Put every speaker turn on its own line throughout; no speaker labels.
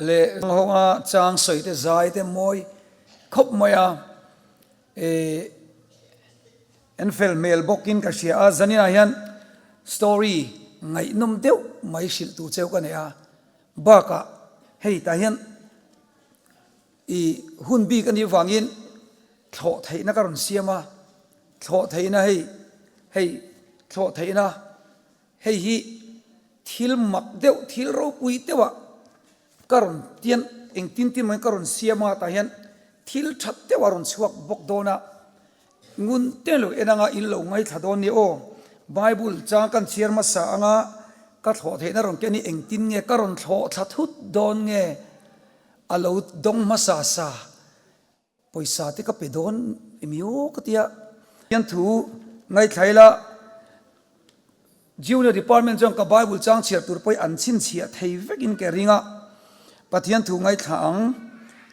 Leh hawnga chang sawi te zai te mawi khawp mai a, eh en fel hmel bawkin ka hria a, zaninah hian story ngaihnawm deuh mai hrilh tur cheu ka nei a, bakah hei tah hian i hun bik a nih vangin thlawh theihna ka rawn siam a, thlawh theihna hei hei thlawh theihna. Hei hi thil mak deuh, thil ropui deuh ah ka rawn tian engtin tin mai ka rawn siam a, tah hian thil that deuh a rawn chhuak bawk dawn a, ngun te lo en anga in lo ngaithla dawn nia aw. Bible chang kan chhiar hmasa anga ka thlawh theihna rawn ken hi engtin nge ka rawn thlawh thla thut dawn nge a lo dawng hmasa sa. Pawisa te ka pe dawn emi aw ka tia. Hian thu ngaithla ila Junior Department chuan ka Bible chang chhiar tur pawh hi an chhinchhiah thei vekin ka ring a. Pathian thu ngaithla ang.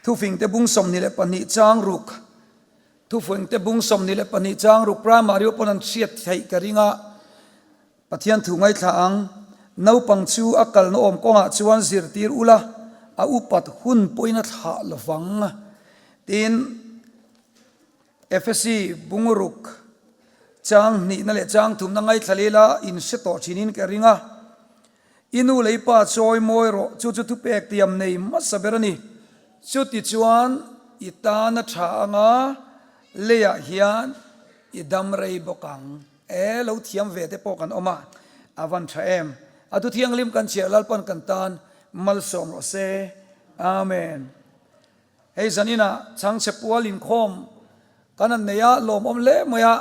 Thufing te bung 22 chang ruk Thufing te bung 22 chang ruk Primary aw pawn an hriat theih ka ring a. Pathian thu ngaithla ang, Naupang chu a kalna awm kawngah chuan zirtir ula, a upat hun pawhin a thlah lo vang. Tin, Efesi bunguruk chang hnihna leh chang thumna ngaithla lila in hre tawh thinin ka ring a. I nu leh i pa chawi mawi rawh, chu chu thupek tiam nei hmasa ber a ni. Chutichuan i tana tha anga leiah hian i dam rei bawk ang. E lo thiam ve te pawh kan awm a, a van tha em. A thu thianghlim kan chhiar Lalpan kan tan malsawm rawh se. Amen. Hei zaninah chhangchhe pual inkhawm kan han nei a, lawmawm hle mai a,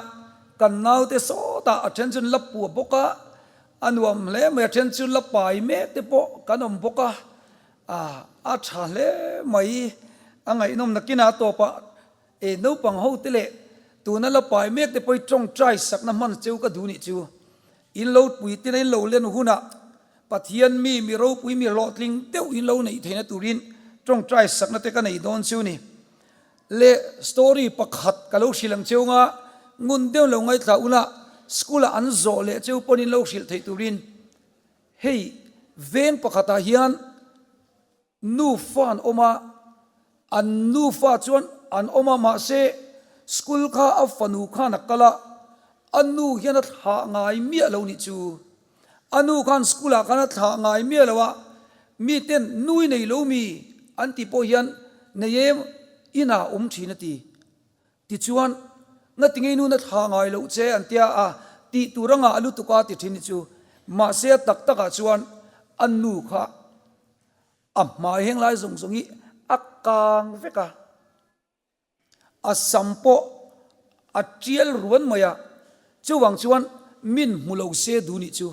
kan naute sawtah a then chu an la pua bawk a, a nuam hle mai, a then chu la pai mek te pawh kan awm bawk a, a tha hle mai, a ngaihnawm nakinah a tawpah E naupang ho te leh tuna la pai mek te pawh i tawngtai sakna hman cheu ka duh nih chu. In lo puitin a in lo len hunah Pathian mi mi ropui mi hlawhtling deuh in lo neih theihna turin tawngtai sakna te ka nei dawn chu ni. Le story pakhat ka lo hrilh ang cheu nga ngun deuh lo ngaithla ula school ah an zawh leh cheu pawn in lo hrilh theih turin hei veng pakhatah hian Nufa an awm a, an nufa chuan an awm a, mahse school kha a fanu khan a kal a, a nu hian a thlah ngai miah lo nih chu. A nu khan school ah khan a thlah ngai miah lo a, miten nu i nei lo mi an tih pawh hian nei em inah a awm thin a ti. Tichuan, Ngatinge i nu na thlah ngai loh che an tia a, tih tur a ngah lutuk a ti thin nih chu. Mahse a tak takah chuan a nu kha A hmai heng lai zawng zawng hi a kang vek a, a sam pawh a tial ruan mai a, chuvang chuan min hmu lo se duh nih chu.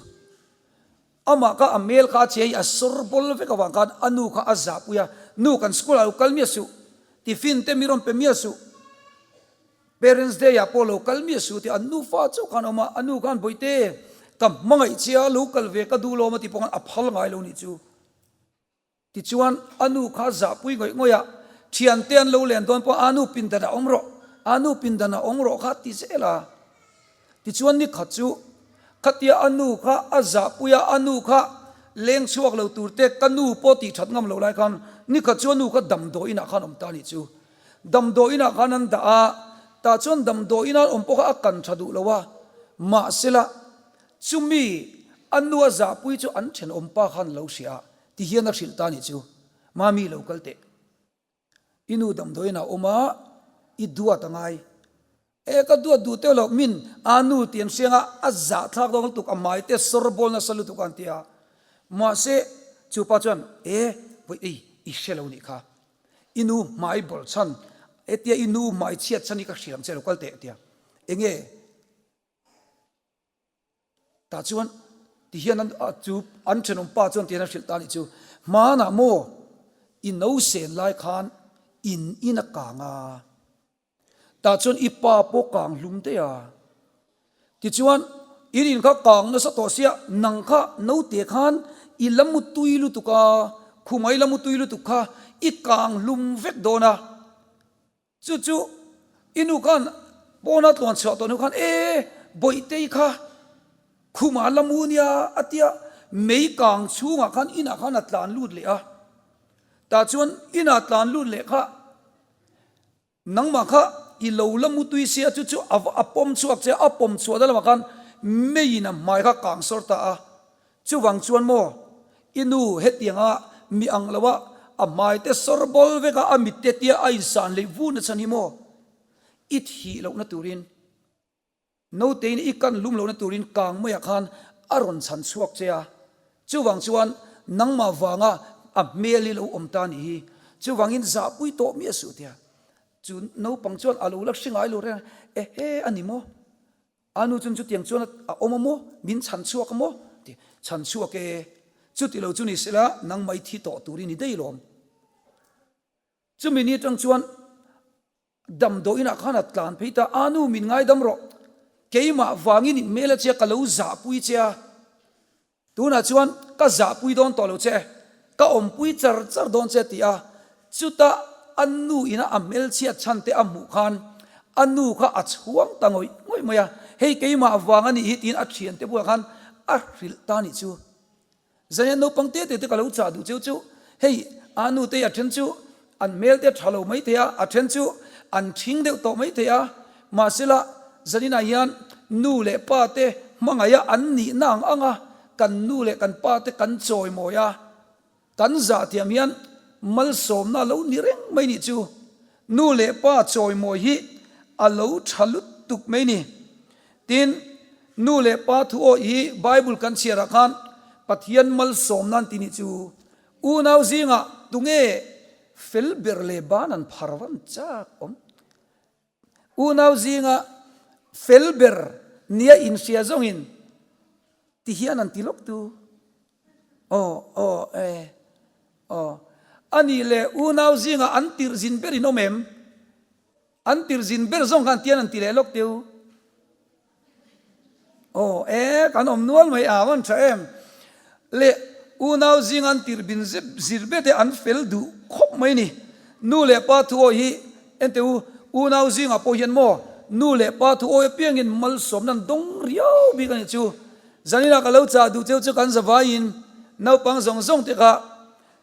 Amah kha a hmel kha a chhe hi a sawr bawl vek avang khan a nu kha a zahpui a, Nu kan school ah lo kal miah suh, tiffin te mi rawn pe miah suh. Parents Day ah pawh lo kal miah suh tih an nufa chauh khan a awm a, a nu khan Bawihte ka hmangaih che a, lo kal ve ka duh lawm a tih pawh khan a phal ngai lo nih chu. Tichuan a nu kha zahpui ngawih ngawih a, thiante an lo len dawn pawh a nu pindan a awm rawh, a nu pindan a awm rawh kha ti zel a. Tichuan ni khat chu khatia a nu kha a zahpui a, a nu kha leng chhuak lo tur te ka nu pawh tih that ngam lo lai khan ni khat chu a nu kha damdawiin ah khan awm ta a nih chu. Damdawiin ah khan an dah a, tah chuan damdawiin ah an awm pawh kha a kan tha duh lo a, mahsela chumi a nu a zahpui chu an thenawm pa khan a lo hria a, ti hian a hrilh ta a nih chu, Mami lo kal teh, i nu damdawiin ah a awm a, i duat a ngai. E ka duat duh teuh loh, min a nu tih an hriang a, a zahthlak dawn lutuk, a hmai te sawr bawl nasa lutuk a an ti a. Mahse, chu pa chuan, E, vawi ei, i hre lo nih kha. I nu hmai bawl chhan, hetia i nu hmai chhiat chhan hi ka hriam che lo kal teh a ti a. Enge? Tah chuan ti hian an chu an thenawm pa chuan ti hian a hrilh ta a nih chu, Hmanah maw i no sen lai khan in in a kang a, tah chuan i pa pawh kang hlum daih a, tichuan in in kha kang nasa tawh sia nang kha naute khan i la mu tui lutuk a, khumah i la mu tui lutuk kha i kang hlum vek dawn a. Chu chu i nu khan pawna tluan chhuah tawh hnu khan e Bawihtei kha khumah la mu nia a tia mei kang chhungah khan inah khan a tlan lut leh a. Tah chuan inah tlan lut leh kha nangmah kha i lo la mutui sia chu chu a va a pawm chhuak che a, a pawm chhuah na lamah khan meiin a hmai kha kang sawr ta a. Chuvang chuan maw i nu hetianga mi ang lo a a hmai te sawr bawl vek a, a mit te tia a insan leh vun na chhan hi maw i thih lohna turin Nautein i kan lum lohna turin kang maiah khan a rawn chhan chhuak che a, chuvang chuan nangmah vanga a hmel hi lo awm ta nih hi, chuvangin zahpui tawh miah suh tia. Chu naupang chuan a lo la hre ngai lo reng a, Ehe a ni maw? A nu chuan chutiang chuan a awm a maw? Min chhan chhuak a maw? Ti chhan chhuak e, chuti lo chu ni sela nangmah i thi tawh tur i ni daih lawm. Chumi ni atang chuan Damdawiin ah khan a tlan phei ta, A nu min ngaidam rawh, keimah vangin in hmel a che a, ka lo zahpui che a, tunah chuan ka zahpui dawn tawh lo che, ka awmpui char char dawn che a ti a. Chutah a nu ina a hmelchhiat chhan te a hmuh khan a nu kha a chhuang ta ngawih ngawih mai a, hei keimah vang a nih hi tiin a thiante bulah khan a hrilh ta nih chu. Zanian naupang te te te ka lo chah duh cheu chu hei a nu te a then chu an hmel te tha lo mai thei a, a then chu an thing deuh tawh mai thei a, mahsela zaninah hian nu leh pa te hmangaih a an nihna ang ang a, kan nu leh kan pa te kan chawimawi a, kan zah thiam hian malsawmna a lo ni reng mai nih chu. Nu leh pa chawimawi hi a lo tha lutuk mai ni. Tin, nu leh pa thu awih hi Bible kan chhiarah khan Pathian malsawm nan ti nih chu unau zingah tunge fel ber leh ban an phar van chak awm. Unau zinga fel ber nia inhria zawngin ti hian an ti lawk tu. Aw, aw, e, aw. Anih leh unau zingah an tirh zin ber in awm em? An tir zin ber zawng khan tian an ti leh lawk teu. Aw e, kan awm nual mai a, an tha em. Le unau zinga an tir bin zep zir bet e an fel duh khawp mai ni. Nu leh pa thu awi hi ente u, unau zingah pawh hian maw nu leh pa thu awi apiangin malsawmna an dawng riau bik a nih chu. Zaninah ka lo chah duh cheu chu kan zavaiin naupang zawng zawng te kha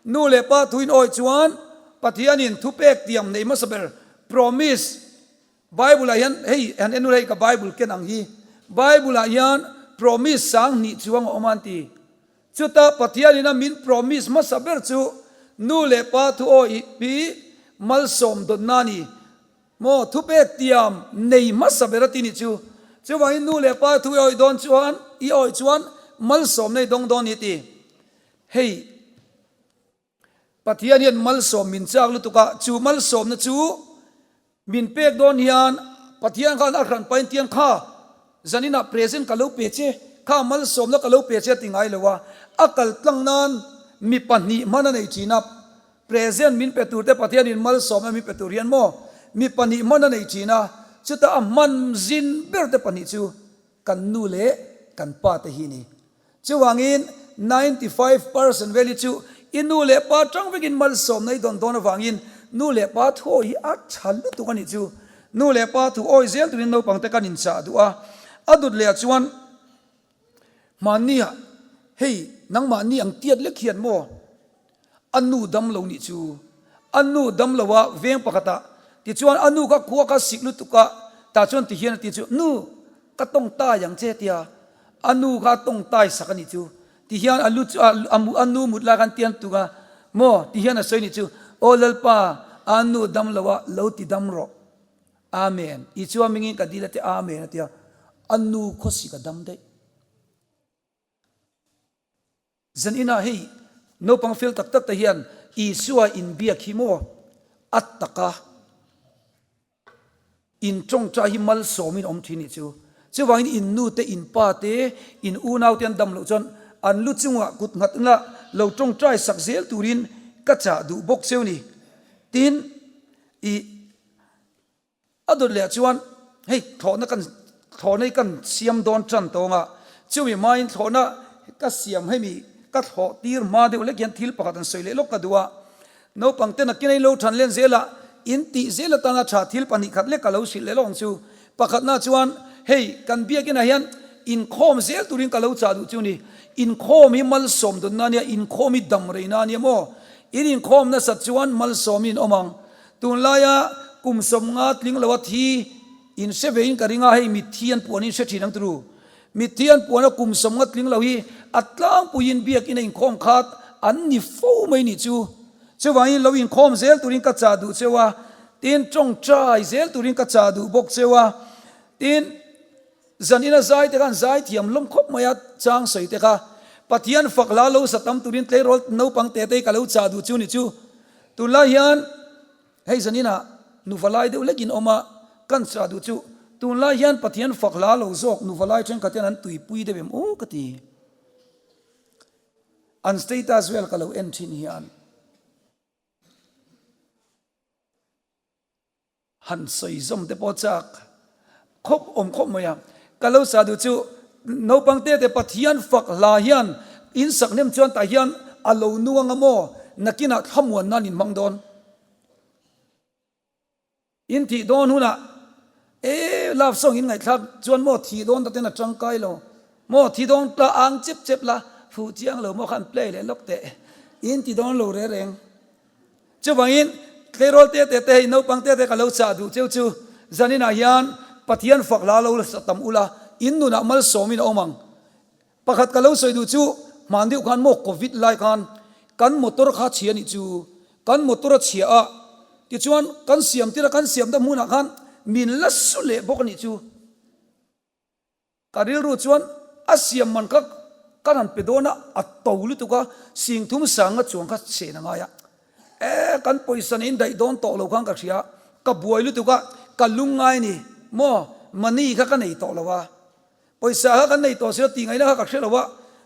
Nu leh pa thuin awih chuan Pathianin thupek tiam nei hmasa ber, promise, Bible-ah hian, hei han en ula hei ka Bible ken ang hi, Bible-ah hian promise 2000 chuang a awm a an ti. Chuta Pathianin a min promise hmasa ber chu nu leh pa thu awih hi malsawm dawnna a ni. Maw thupek tiam nei hmasa ber a ti nih chu. Chuvangin nu leh pa thu i awih dawn chuan, i awih chuan malsawmna i dawng dawn ni a ti. Hei, Pathian hian malsawm min chak lutuk a, chu malsawmna chu min pek dawn hian Pathian khan a hran pain tiang kha zaninah present ka lo pe che, kha malsawmna ka lo pe che a ti ngai lo a, a kal tlang nan mi pahnih hman a nei thin a, present min pe tur te Pathianin malsawmna min pe tur hian maw mi pahnih hman a nei thin a, chutah a hman zin ber te pahnih chu Kan nu leh kan pa te hi ni. Chuvangin 95 percent vel hi chu i nu leh pa tang vekin malsawmna i dawn dawn avangin nu leh pa thu awi hi a tha lutuk a nih chu. Nu leh pa thu awi zel turin naupang te kan inchah duh a. A dut leh ah chuan hmanni ah hei nangmahni ang tiat lek hian maw A nu dam lo nih chu. A nu dam lo a veng pakhat ah tichuan a nu kha khua kha sik lutuk a tah chuan ti hian a ti chu nu ka tawng tai ang che tia a nu kha a tawng tai sak a nih chu ti hian a lu chu a nu mut lai khan tian tuk a maw ti hian a sawi nih chu aw Lalpa a nu dam lo a lo ti dam rawh Amen i chuan mingin ka dil a ti Amen a tia a nu khawsik a dam daih. Zan inah hei naupang fel tak tak te hian Isua inbiak hi maw a taka in tawngtai hi malsawmin awm thin nih chu. Chuvangin in nu te, in pa te, in unau te an dam loh chuan an lu chungah kut nghat ila lo tawngtai sak zel turin ka chah duh bawk cheu ni. Tin, i. A dawt leh ah chuan hei thlawhna kan thlawhna hi kan siam dawn tan tawng a, chumi hmain thlawhna ka siam hemi ka thlawh tir hma deuh hlek hian thil pakhat an sawi leh lawk ka duh a, naupang ten a kina in lo than len zel a, in tih zel atanga tha thil pahnih khat lek ka lo hrilh leh lawk ang chu. Pakhatna chuan hei kan biakinah hian inkhawm zel turin ka lo chah duh chu ni, inkhawm hi malsawm dawnna ania, inkhawm hi dam reina ania maw? In inkhawm nasat chuan malsawmin awm ang. Tunlaia kum 50 tling loa thi in hre vein ka ring a, hei mitthi an puan in hre thin ang turu. Mitthi an puana kum 50 tling lo hi a tlangpuiin biakin a inkhawm khat an ni fo mai nih chu. Chuvangin lo inkhawm zel turin ka chah duh cheu a, tin tawngtai zel turin ka chah duh bawk cheu a, tin Zanina zai te khan zai thiam lawm khawp mai a, chang sawi te kha Pathian fak hla lo sa tam turin tleirawl naupang te te hi ka lo chah duh chu ni chu. Tunlai hian hei zanina nuva lai deuh lekin awm a, kan chah duh chu tunlai hian Pathian fak hla lo zawk nuva lai thenkhat hian an tuipui deuh em aw ka ti. An status vel ka lo en thin hian. Han sawi zawm te pawh chak khawp awm khawp mai a. Ka lo sa duh chu naupang te te Pathian fak hla hian in sak hnem chuan tah hian a lo nu anga maw nakinah thlamuan nan in hmang dawn. In thih dawn hunah e love song in ngaihthlak chuan maw thih dawn ta ten a tangkai lo maw thi dawn ta ang chep chep la fuh chiang lo maw khan play leh lawk teh in ti dawn lo re reng. Chuvangin, tleirawl te te te hei naupang te te ka lo chah duh cheu chu, zaninah hian Pathian fak hla lo sa tam ula, in nunah malsawmin a awm ang. Pakhat ka lo sawi duh chu, hman deuh khan maw Covid lai khan kan motor kha chhia nih chu, kan motor a chhia a, tichuan kan siam tir a, kan siam ta hmunah khan min la su leh bawk a nih chu. Ka rilru chuan a siam man kha ka han pe dawn a, a to lutuk a, singthum sanga chuang kha chen a ngai a. E, kan pawisa nei in daih dawn tawh lo khan ka hria, ka buai lutuk a, ka lung ngai ni maw, money kha ka nei tawh lo a, pawisa kha kan nei tawh si lo tih ngaihna kha ka hre lo a,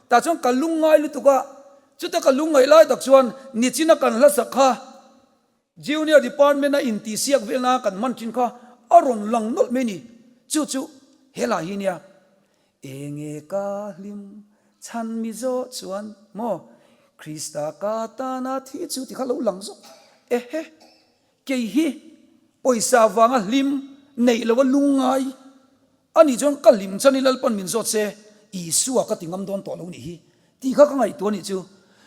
tah chuan ka lung ngai lutuk a, chuta ka lung ngaih lai tak chuan nichina kan hlasak kha, Junior Department a intihsiak velna kan hman thin kha a rawn lang nawlh mai ni. Chu chu helai hi nia. Enge ka hlim chhan mi zawh chuan maw Krista ka tana thi chu ti kha lo lang zawk. Ehe, kei hi pawisa vanga hlim neih loa lungngai A nih chuan ka hlim chan i Lalpan min zawt se, Isua ka ti ngam dawn tawh lo nih hi tih kha ka ngaihtuah nih chu.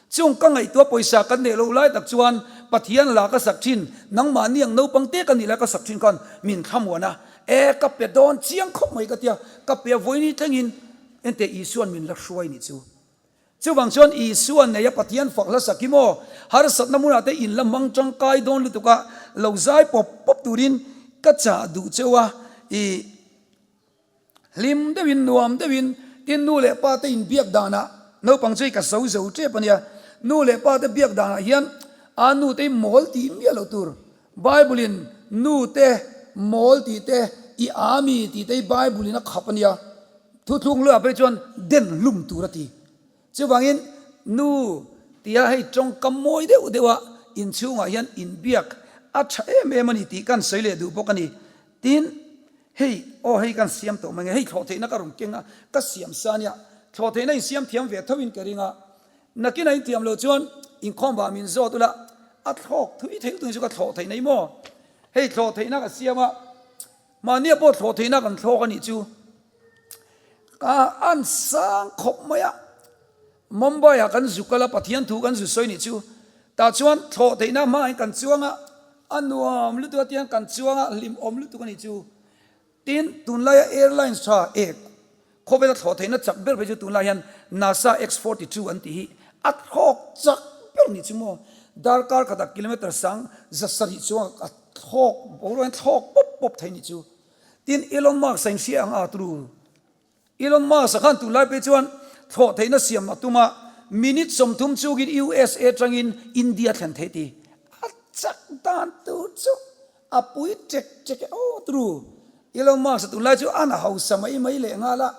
Chung ka ngaihtuah pawisa kan neih loh lai tak chuan Pathian la ka sak thin, nangmahni ang naupang te ka nih lai ka sak thin khan min thlamuan a, e ka pe dawn chiang khawp mai ka tia, ka pe a vawiin thlengin enteh Isua'n min la hruai nih chu. Chuvang chuan Isua neia Pathian fak hla sak hi maw harsatna hmunah te in la hmang tangkai dawn lutuk a, lo zai pawp pawp turin ka chah duh cheu a, i hlim deuhin nuam deuhin tin nu leh pa te in biak danah naupang chu hei ka zo zo tep a nia, nu leh pa te biak danah hian a nu te hi mawl tih miah loh tur, Bible in nu te mawl tih te i a mi tih te hi Bible in a khap a nia. Thuthlung luah phei chuan den hlum tur a ti. Chuvangin nu tia hei tawngkam mawi deuh deuh a inchhungah hian inbiak a tha em em a ni tih kan sawi leh duh bawk a ni. Tin, hei aw hei kan siam tawh mai nge, hei thlawhtheihna ka rawn keng a, ka siam sa nia, thlawhtheihna insiam thiam ve tho in ka ring a, nakin a intiam loh chuan inkhawm vah min zawt ula, a thlawk thui thei lutuk in chu ka thlawh theih nei maw? Hei thlawhtheihna ka siam a. Mahnia pawh thlawh theihna kan thlawk a nih chu. Ka an sang khawp mai a. Mumbai ah kan zu kal a, Pathian thu kan zu sawi nih chu. Tah chuan thlawh theihna hmain kan chuang a, a nuam lutuk a tiang kan chuang a, hlimawm lutuk a nih chu. Tin, tunlaia airlines tha ek Khawvela thlawh theihna chak ber phei chu tunlai hian NASA X-42 an tih hi a thlawk chak ber nih chu maw? Darkar khatah kilometre sang 700 chuang a thlawk boruak hian thlawk pawp pawp thei nih chu. Tin, Elon Musk a inhria ang a turu. Elon Musk a khan tunlai phei chuan thlawh theihna siam a tum a, minute 30 chungin USA atangin India thlen thei ti. A chak dan tur chu A pui ṭek ṭek e aw tru. Elon Musk a tunlai chu an hausa mai mai leh nghal a.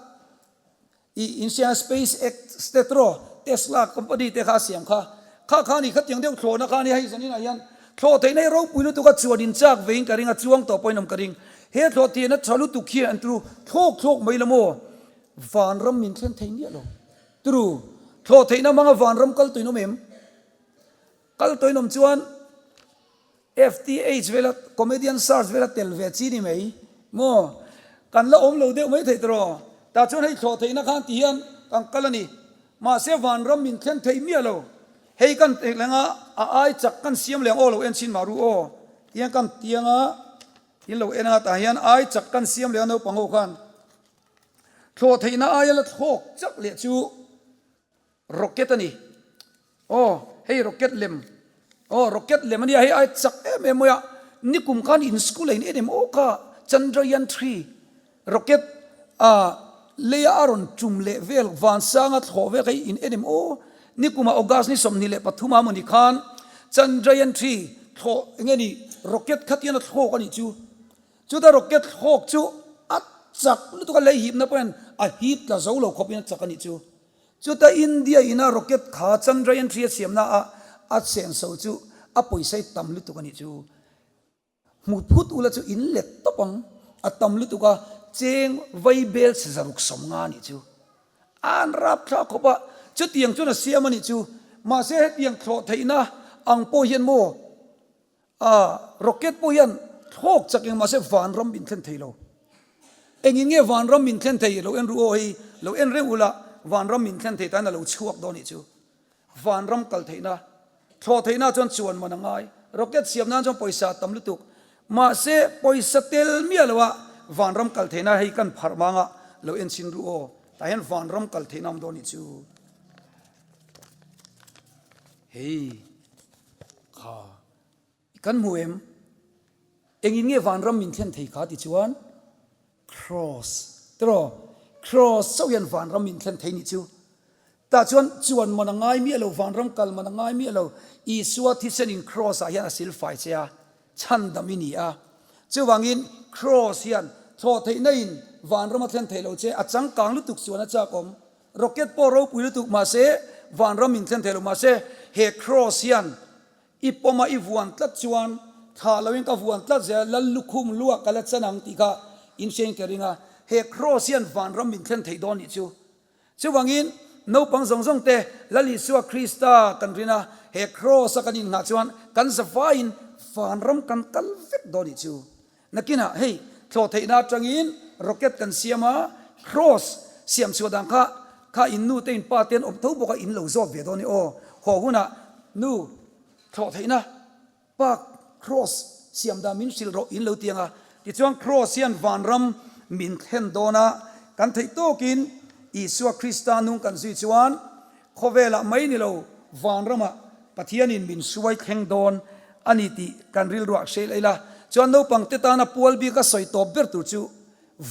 I inhria Space X te tro Tesla company te kha a siam kha. Kha kha ni khatiang deuh thlawhna kha nia hei zanin ah hian thlawh theihna hi ropui lutuk a chuan in chak veiin ka ring a chuang tawh pawhin awm ka ring. He thlawh theihna tha lutuk hian an tru thlawk thlawk mai la maw vanram min thlen thei miah lo. Tru thlawh theihna hmanga vanram kal tuin awm em? Kal tuin awm chuan FTH vela comedian search vela tel ve chi ni mai maw? Kan la awm lo deuh mai thei tawh tah chuan hei thlawh theihna khan ti hian kan kal a ni. Mahse vanram min thlen thei miah lo. Hei kan tek leng a, a ai chak kan siam leng aw lo en chin mah ru aw. Tiang kan tiang a, in lo en a tah hian ai chak kan siam leh a naupang ho khan. Thlawh theihna aia la thlawk chak leh chu rocket a ni. Aw, hei rocket lem. Aw, rocket lem a nia, hei ai chak em em mai a. Nikum khan in school a in en em aw kha Chandrayaan 3 rocket a leia a rawn tum leh vel vansanga thlawh vel kha in en em aw. Nikumah August ni 23 a mawni khan Chandrayaan 3 thlawh eng nge ni rocket kha tian a thlawk a nih chu. Chuta rocket thlawk chu a chak lutuk a, lei hipna pawhin a hip tla zo lo khawpin a chak a nih chu. Chuta India ina rocket kha Chandrayaan 3 a siamna ah a senso chu a pawisa hi tam lutuk a nih chu. Hmu phut ula chu in let tawp ang, a tam lutuk a, cheng vai bel chhe 650 a nih chu. An rap thlak khawp a, chutiang chuan a siam a nih chu. Mahse hetiang thlawh theihna ang pawh hian maw A, rocket pawh hian thlawk chak eng mahse vanram min thlen thei lo. Engin nge vanram min thlen thei? Lo en ru aw hei, lo en reng ula, vanram min thlen thei tan a lo chhuak dawn nih chu. Vanram kal theihna, thlawh theihna chuan chuan man a ngai. Rocket siam nan chuan pawisa a tam lutuk. Mahse pawisa tel miah lo a vanram kal theihna hei kan pharh mang a, lo en chhin ru aw. Tah hian vanram kal theihna awm dawn nih chu. Hei. Kha kan hmu em? Engin nge vanram min thlen thei kha ti chuan Kraws tiraw? Kraws chauh hian vanram min thlen thei nih chu. Tah chuan chuan man a ngai miah lo, vanram kal man a ngai miah lo. Isua thisenin Kraws ah hian a silfai che a, chhandam i ni a. Chuvangin Kraws hian thlawh theihna in vanram a thlen thei lo che, a changkang lutuk chuan a chak awm. Rocket pawh ropui lutuk mahse vanram in thlen thei lo mahse he cross hian i pawm a i vuan tlat chuan thlah lo in ka vuan tlat zel lal lukhum luah ka la chan ang tih kha in hriain ka ring a he cross hian vanram min thlen thei dawn nih chu chuvangin naupang zawng zawng te Lal Isua Krista kan rin a he cross a kan innghah chuan kan zavaiin vanram kan kal vek dawn nih chu. Nakinah hei thlawh theihna atangin rocket kan siam a, cross siam chhuah dan kha kha in nu te in pa te an awm tho bawk a in lo zawt ve dawn ni aw. Haw hunah nu thlawh theihna pa cross siam dan min hrilh rawh in lo ti ang a. Tichuan cross hian vanram min thlen dawn a, kan theih tawkin Isua Krista nung kan zui chuan Khawvelah mai ni lo, vanramah Pathianin min hruai thleng dawn a ni tih kan rilruah hreil eila chuan naupangte tana pual bika sawi tawp ber tur chu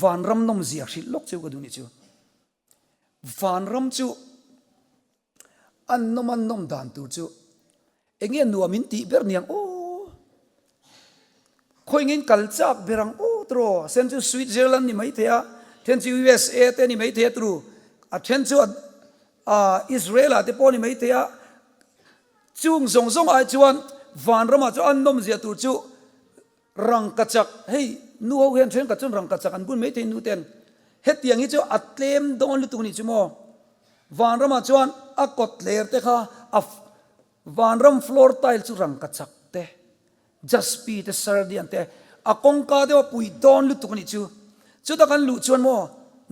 vanram nawmzia hrilh lawk chu ka duh ni chu. Vanram chu an nawm an nawm dan tur chu Eng nge nuam in tih ber niang aw? Khawi nge in kal chak ber ang aw tiraw? A then chu Switzerland ni mai thei a, then chu USA te ni mai thei a tiraw? A then chu Israel ah te pawh ni mai thei a. Chung zawng zawng ai chuan vanramah chuan an nawmzia tur chu Rangkachak, hei nu ho hian thenkhat chuan rangkachak an bun maithei nu ten hetiang hi chu a tlem dawn lutuk anih chu maw. Vanramah chuan a kawt tler te kha a vanram floor tile chu rangkachak te, jaspi te, sardian te a kawngka deuh a pui dawn lutuk anih chu. Chuta kan luh chuan maw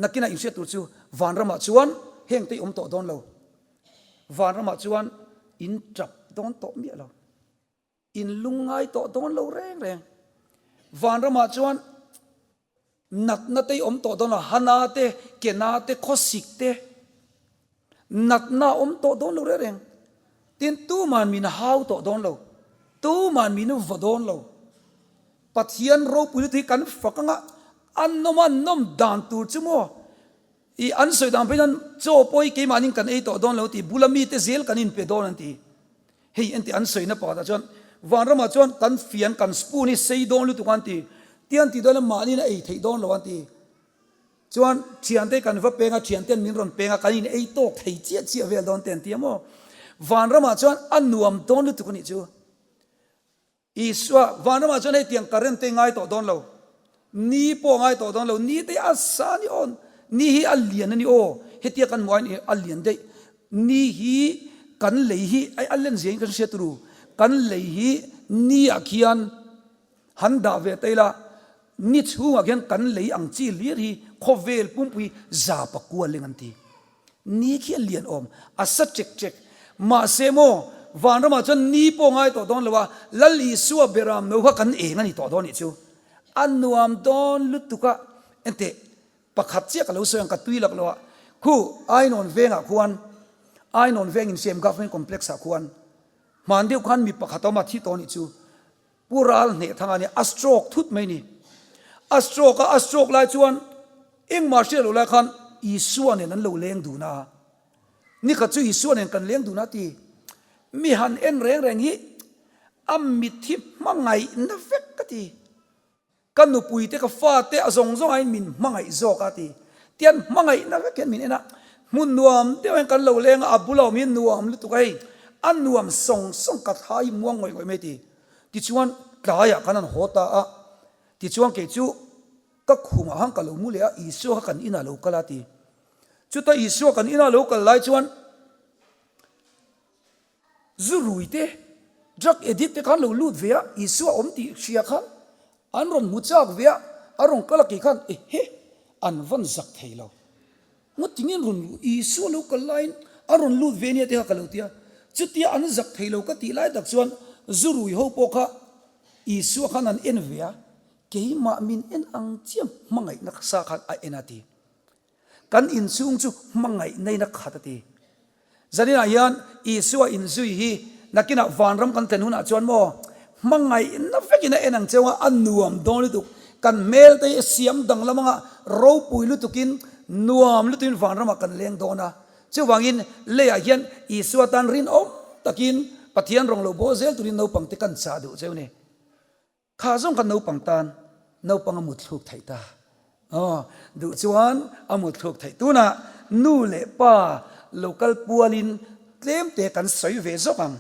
nakinah inhriat tur chu vanramah chuan heng te i awm tawh dawn lo. Vanramah chuan in tap dawn tawh miah lo. In lungngai tawh dawn lo reng reng. Vanramah chuan natna te i awm tawh dawn lo, hana te, kena te, khawsik te, natna a awm tawh dawn lo reng reng. Tin, tuman min hau tawh dawn lo, tuman min vaw dawn lo. Pathian ropui lutuk hi kan fak anga a nawm a nawm dan tur chu maw? I an sawi dan phei chuan chaw pawh hi keimahnin kan ei tawh dawn lo tih bula mite zel kan inpe dawn an ti. Hei engti an sawina pakhatah chuan vanramah chuan kan fian kan spoon hi sei dawn lutuk an ti. Tiang tih dawn mahniin a ei theih dawn lo an ti. Chuan thiante kan va peng a, thianten min rawn peng a, kan in ei tawk thei chiah chiah vel dawn te an ti a maw. Vanramah chuan a nuam dawn lutuk a nih chu. Isua, Vanramah chuan hei tiang current te ngai tawh dawn lo, ni pawh ngai tawh dawn lo, ni te a sa a ni aw, ni hi a lian a ni aw, hetia kan hmuh ain a lian daih, ni hi kan lei hi ai a len zia in kan hria turu, kan lei hi ni ah khian han dah ve ta ila, ni chhungah khian kan lei ang chi hlir hi khawvel pumpui za pakua leng an ti. Ni khi a lian awm, a sa chek chek. Mahse maw, Vanramah chuan ni pawh ngai tawh dawn lo a, Lal Isua beram no kha kan eng a ni tawh dawn nih chu. A nuam dawn lutuk a, enteh pakhat chiah ka lo sawi ang ka tui lak lo a, khu Ainawn vengah khuan, Ainawn veng insiam Government Complex ah khuan hman deuh khan mi pakhat a awm a, thi tawh nih chu. Pu Ral hneh thang a nia, a stroke thut mai ni. A stroke a, a stroke lai chuan engmah hriat loh lai khan Isua nen an lo leng dun a. Nikhat chu Isua nen kan leng dun a ti. Mi han en reng reng hi a mit hi hmangaihna vek ka ti. Ka nupui te ka fa te a zawng zawng aiin min hmangaih zawk a ti. Tian hmangaihna vek hian min en a, hmun nuam deuh hian kan lo leng a, a bula awm hi nuam lutuk a hei, a nuam sawng sawng ka thla hi muang ngawih ngawih mai ti. Tichuan tlaiah khan an haw ta a, tichuan kei chu ka khumah khan ka lo mu leh a, Isua kha kan inah lo kal a ti. Chuta Isua kan inah lo kal lai chuan Zu rui te, drug addict te khan lo lut ve a, Isua awm tih hria khan an rawn hmu chak ve a, a rawn kal a kei khan ehe an van zak thei lo. Ngatingin rawn luh Isua lo kal laiin a rawn lut ve nia te kha ka lo ti a, chutia an zak thei lo ka tih lai tak chuan zu rui ho pawh kha Isua khan an en ve a, keimah min en ang chiah hmangaihna sa khan a en a ti. Kan inchhung chu hmangaihna in a khat a ti. Zaninah hian Isua inzui hi nakinah vanram kan thlen hunah chuan maw hmangaihna vekin a en ang cheu a, a nuam dawn lutuk. Kan hmel te hi a siam danglam anga ropui lutukin nuam lutukin vanramah kan leng dawn a. Chuvangin leiah hian Isua tan rinawm takin Pathian rawng lo bawl zel turin naupangte kan chah duh cheu ni. Kha zawng kha naupang tan naupang a mutthluk theih ta. Aw, duh chuan a mutthluk theih. Tunah nu leh pa lo kal pualin tlem te kan sawi ve zawk ang.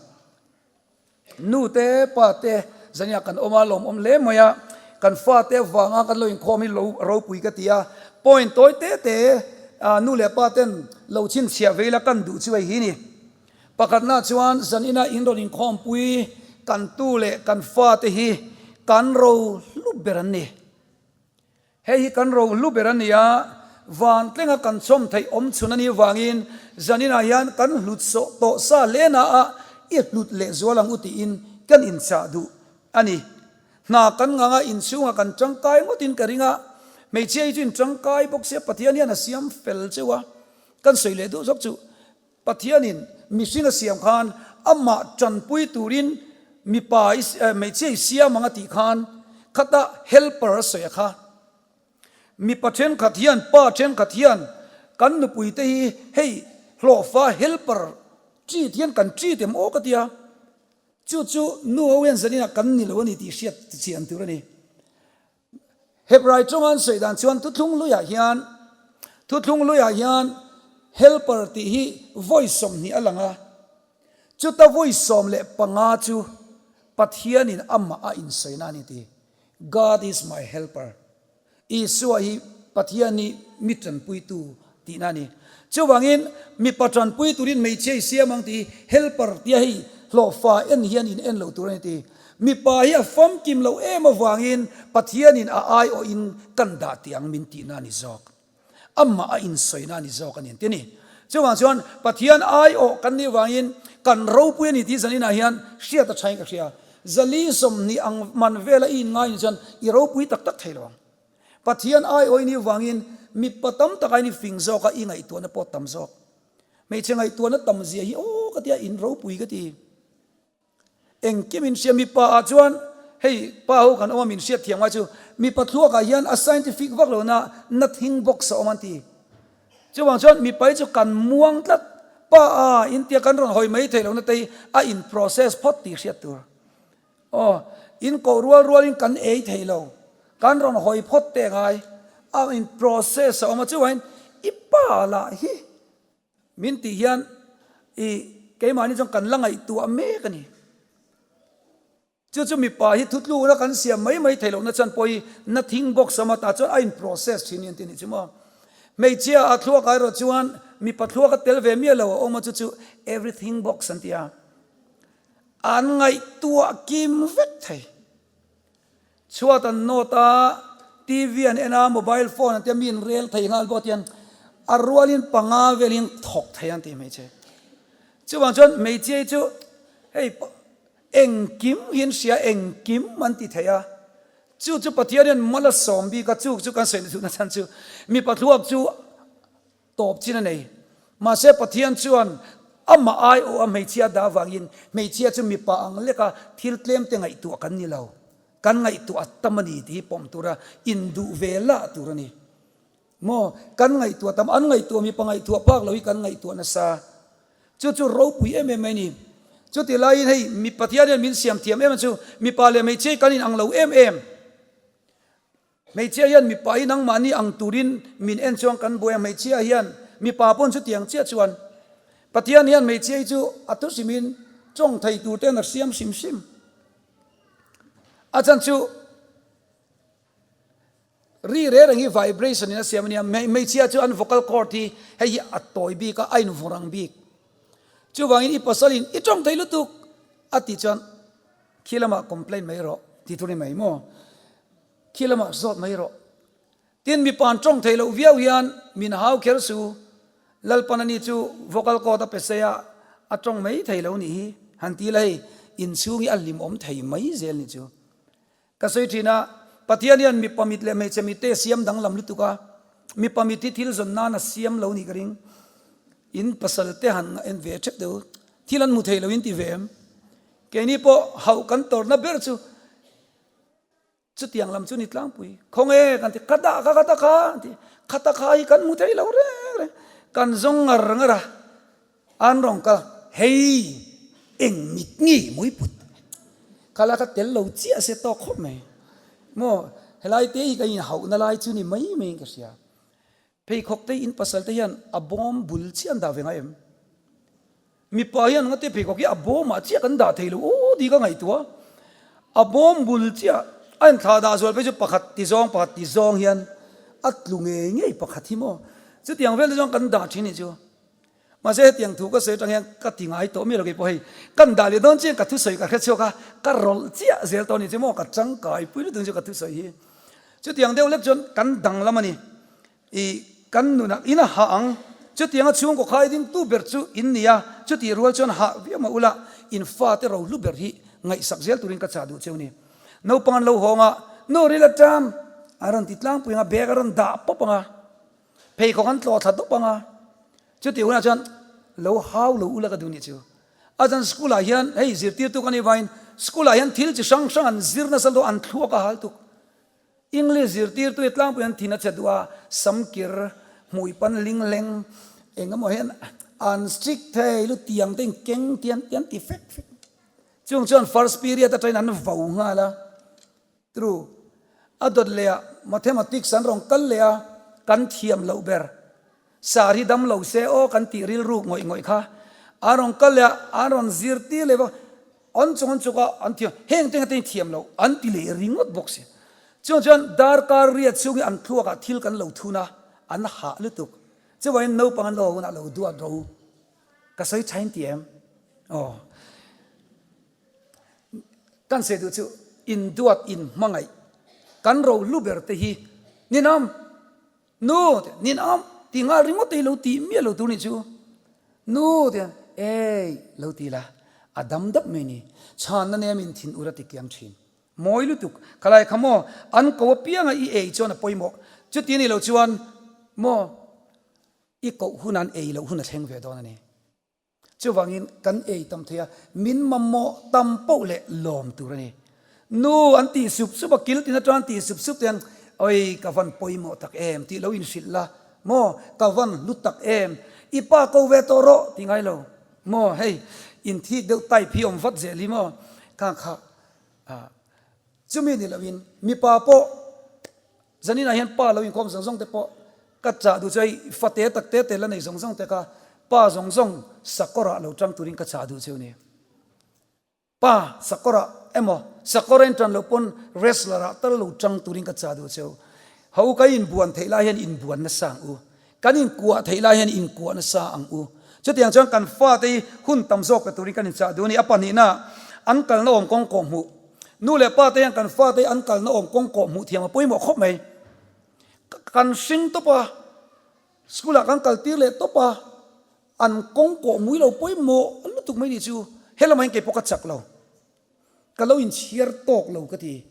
Nu te pa te zania kan awm a lawmawm hle mai a, kan fa te avanga kan lo inkhawm hi lo ropui ka ti a. Point tawi te te nu leh pa ten lo chhinchhiah ve ila kan duh chu hei hi ni. Pakhatna chuan zanina in rawn inkhawmpui kan tu leh kan fate hi kan ro hlu ber an ni. Hei hi kan ro hlu ber a ni a, vantlenga kan chawm theih awm chhun a nih vangin zaninah hian kan hlut sawh tawh sa hle na a i hlut leh zual ang u tiin kan inchah duh a ni. Hna kan ngang a, inchhungah kan tangkai ngawtin ka ring a, hmeichhia hi chu in tangkai bawk sia Pathian hian a siam fel cheu a, kan sawi leh duh zawk chu. Pathianin mihring a siam khan amah tanpui turin mipa i hmeichhia i siam ang a tih khan khata helper a sawi a kha. Mipa thenkhat hian pa thenkhat hian kan nupui te hi hei hlawhfa helper treat hian kan treat em aw ka tia. Chu chu nu ho hian zaninah kan ni lo a ni tih hriat chian tur a ni. Hebrai tawnga an sawi dan chuan thuthlung luiah hian thuthlung luiah hian helper tih hi vawi 20 a lang a, chuta vawi 15 chu Pathianin amah a insawina a ni ti. God is my helper. Isua hi Pathian hi mi tanpuitu tihna a ni. Chuvangin mipa tanpui turin hmeichhia i siam ang tih hi helper tia hei hlawhfa en hian in en lo tur a ni ti. Mipa hi a famkim loh em avangin Pathianin a aiawhin kan dah tih ang min tihna a ni zawk. Amah a insawina a ni zawk a ni an ti a ni. Chuvang chuan Pathian aiawh kan nih vangin kan ropui a ni tih zaninah hian hriat a thain ka hria. Zali 20 ang man vela i inngai ni chuan i ropui tak tak thei lo ang. Pathian aiawih nih vangin mipa tam tak aiin i fing zawk a, i ngaihtuahna pawh tam zawk. Hmeichhe ngaihtuahna tam zia hi aw ka tia in ropui ka ti. Engkim in hria mipa ah chuan hei pa ho kan awm a min hriat thiam ngai chu mipa thluak ah hian a scientific vak lo na nothing box a awm an ti. Chuvang chuan mipa hi chu kan muang tlat pa a in tia kan rawn hawi mai thei lo na te hi a in process phawt tih hriat tur. Aw, in koh rual rualin kan ei thei lo. Kan rawn hawi phawt teh ngai. A in process a awm a, chuvangin i pa lah hi min tih hian i keimahni chuan kan la ngaihtuah mek a ni. Chu chu mipa hi thutlukna kan siam mai mai thei lohna chuan pawh hi nothing box a awm a, tah chuan a in process thin hi an ti a nih chu maw. Hmeichhia a thluak ah erawh chuan mipa thluak a tel ve miah lo a awm a, chu chu everything box an ti a. An ngaihtuah kim vek thei. Chhuat an nawt a, TV an en a, mobile phone an tia mi in rel thei nghal bawk tian a rualin panga velin thawk thei an ti hmeichhe. Chuvang chuan hmeichhia hi chu. Hei engkim hi an hria, engkim an ti thei a. Chu chu Pathian hian mal a sawm bik a, chu chu kan sawi duhna chhan chu mipa thluak chu tawp chin a nei. Mahse Pathian chuan amah aiawh a hmeichhia a dah avangin hmeichhia chu mipa ang leka thil tlem te ngaihtuah kan ni lo. Kan ngaihtuah a tam a ni tih hi pawm tura induh ve lah tur a ni. Maw? Kan ngaihtuah tam, an ngaihtuah mipa ngaihtuah phak lo hi kan ngaihtuah nasa. Chu chu ropui em em mai a ni. Chuti laiin hei mi Pathian hian min siam thiam em chu mipa leh hmeichhia hi kan inang lo em em. Hmeichhia hian mipa hi nangmahni ang turin min en chuan kan buai a, hmeichhia hian mipa pawn chutiang chiah chuan Pathian hian hmeichhia hi chu a thu hrimin tawng thei tur ten a siam hrim hrim. A chhan chu Ri reng reng hi vibration in a siam a nia, hmeichhia chu an vocal cord hi hei hi a tawi bik a, a invawrh ang bik. Chuvangin i pasalin i tawng thei lutuk a tih chuan khi lamah complain mai rawh tih tur ni mai maw? Khi lamah zawt mai rawh. Tin mipa an tawng thei loh viau hian min hau kher su, Lalpan ani chu vocal cord a pe sei a, a tawng mai thei lo nih hi han ti la hei inchhung hi a hlimawm thei mai zel ni chu. Ka sawi thin a, Pathian hian mipa mit leh hmeichhe mit te a siam danglam lutuk a, mipa mit hi thil zawn nan a siam lo nih ka ring. In pasal te han en ve thep deuh, thil an hmu thei lo in ti ve em? Keini pawh hauh kan tawrhna ber chu chutiang lam chu ni tlangpui. Khawnge kan ti, ka dah kha ka ta kha an ti, kha ta kha hi kan hmu thei lo reng reng, kan zawng ngar ngar a. An rawn kal, Hei, eng mit nge i mawi put? Kha la ka tel lo chiah se tawk khawp mai. Maw, helai te hi ka inhauhna lai chu ni mai maiin ka hria. Pheikhawk te in pasal te hian a bawm bul chiah an dah ve ngai em? Mipa hian ngate pheikhawk hi a bawmah chiah kan dah thei lo aw tih ka ngaihtuah. A bawm bul chiah a inthlah dah zual phei chu pakhat ti zawng pakhat ti zawng hian a tlu ngei ngei pakhat hi maw? Chutiang vel te chuan kan dah thin nih chu. Mahse hetiang thu ka sawi atang hian ka ti ngai tawh miah lo kei pawh hei kan dah leh dawn chian ka thusawi ka hre chhuak a, ka rawlh chiah zel tawh a ni chu maw ka tangkai pui lutuk chu ka thusawi hi. Chutiang deuh lek chuan kan danglam a ni. I kan nunah in a hah ang, chutianga chhungkaw khai ding tu ber chu in ni a, chutih rual chuan hah viau mah ula in fate rohlu ber hi ngaihsak zel turin ka chah duh cheu ni. Naupang an lo hawng a, nu ril aṭam a rawn ti tlangpui ang a, bag a rawn dah pawp ang a. Pheikhawk an tlawh thla dawp ang a, chutih hunah chuan lo hau lo ula ka duh nih chu. A chuan school ah hian hei zirtirtu ka nih vangin school ah hian thil chi hrang hrang an zir nasa luah an thluak a hal tuk. English zirtirtu hi tlangpui an thin a che duh a, samkir, hmui pan ling leng eng emaw hian an strict thei lu tiang te in keng tian tian ti fek fek. Chung chuan first period atangin an vo nghal a. True. A dawt leh ah Mathematics an rawn kal leh a, kan thiam loh ber. Sar hi dam lo se aw kan tih rilruk ngawih ngawih kha. An rawn kal leh a, an rawn zirtir leh bawk. An chung an chuk a, an thiam. Heng te te thiam loh an ti leh ringawt bawk si. Chuvang chuan darkar riat chhung hi an thluak ah thil kan lo thun a, an hah lutuk. Chuvangin naupang an lo hunah lo duat rawh u. Ka sawi thain ti em? Aw. Kan sawi duh chu induat in hmangaih kan rohlu ber te hi ninawm nu te ninawm ti nghal ringawt te hi lo tih miah lo tur nih chu nu te ei lo ti la a dam dap mai ni chhanna nem in thin ur a ti kiang thin mawi lutuk khalai kha maw an ko apianga i ei chuan a pawimawh chuti a nih loh chuan maw i koh hun an ei loh hun a thleng ve dawn a ni. Chuvangin kan ei tam thei a, min mamawh tam poh leh lawm tur a ni. Nu an tih sup sup a, kil tin atang an tih sup sup te hian, Oi, ka van pawimawh tak em tih lo inhrilh la, maw, ka van hlu tak em, i pa ko ve tawh rawh tih ngai lo, maw, hei inthik deuh type hi awm vat zel hi maw, khang kha chumi ni loin mipa pawh Zaninah hian pa lo inkhawm zawng zawng te pawh ka chah duh chu hei fate tak te te la nei zawng zawng te kha pa zawng zawng sakawrah lo tang turin ka chah duh chu ni. Pa sakawrah emaw sakawr a intan loh pawn wrestler ah tal lo tang turin ka chah duh cheu. Ho ka inbuan theih lai hian inbuan nasa ang u. Kan inkuah theih lai hian inkuah nasa ang u. Chutiang chuan kan fate hi hun tam zawk pe turin kan inchah duh a ni. A pahnihna, an kalna awm kawng kawh hmuh. Nu leh pa te hian kan fate hi an kalna awm kawng kawh hmuh thiam a pawimawh khawp mai. Kan hring tawp a, school ah kan kal tir leh tawp a, an kawng kawh mui lo pawimawh lutuk mai nih chu. Helamah hian kei pawh ka chak lo. Ka lo inchhiar tawk lo ka ti.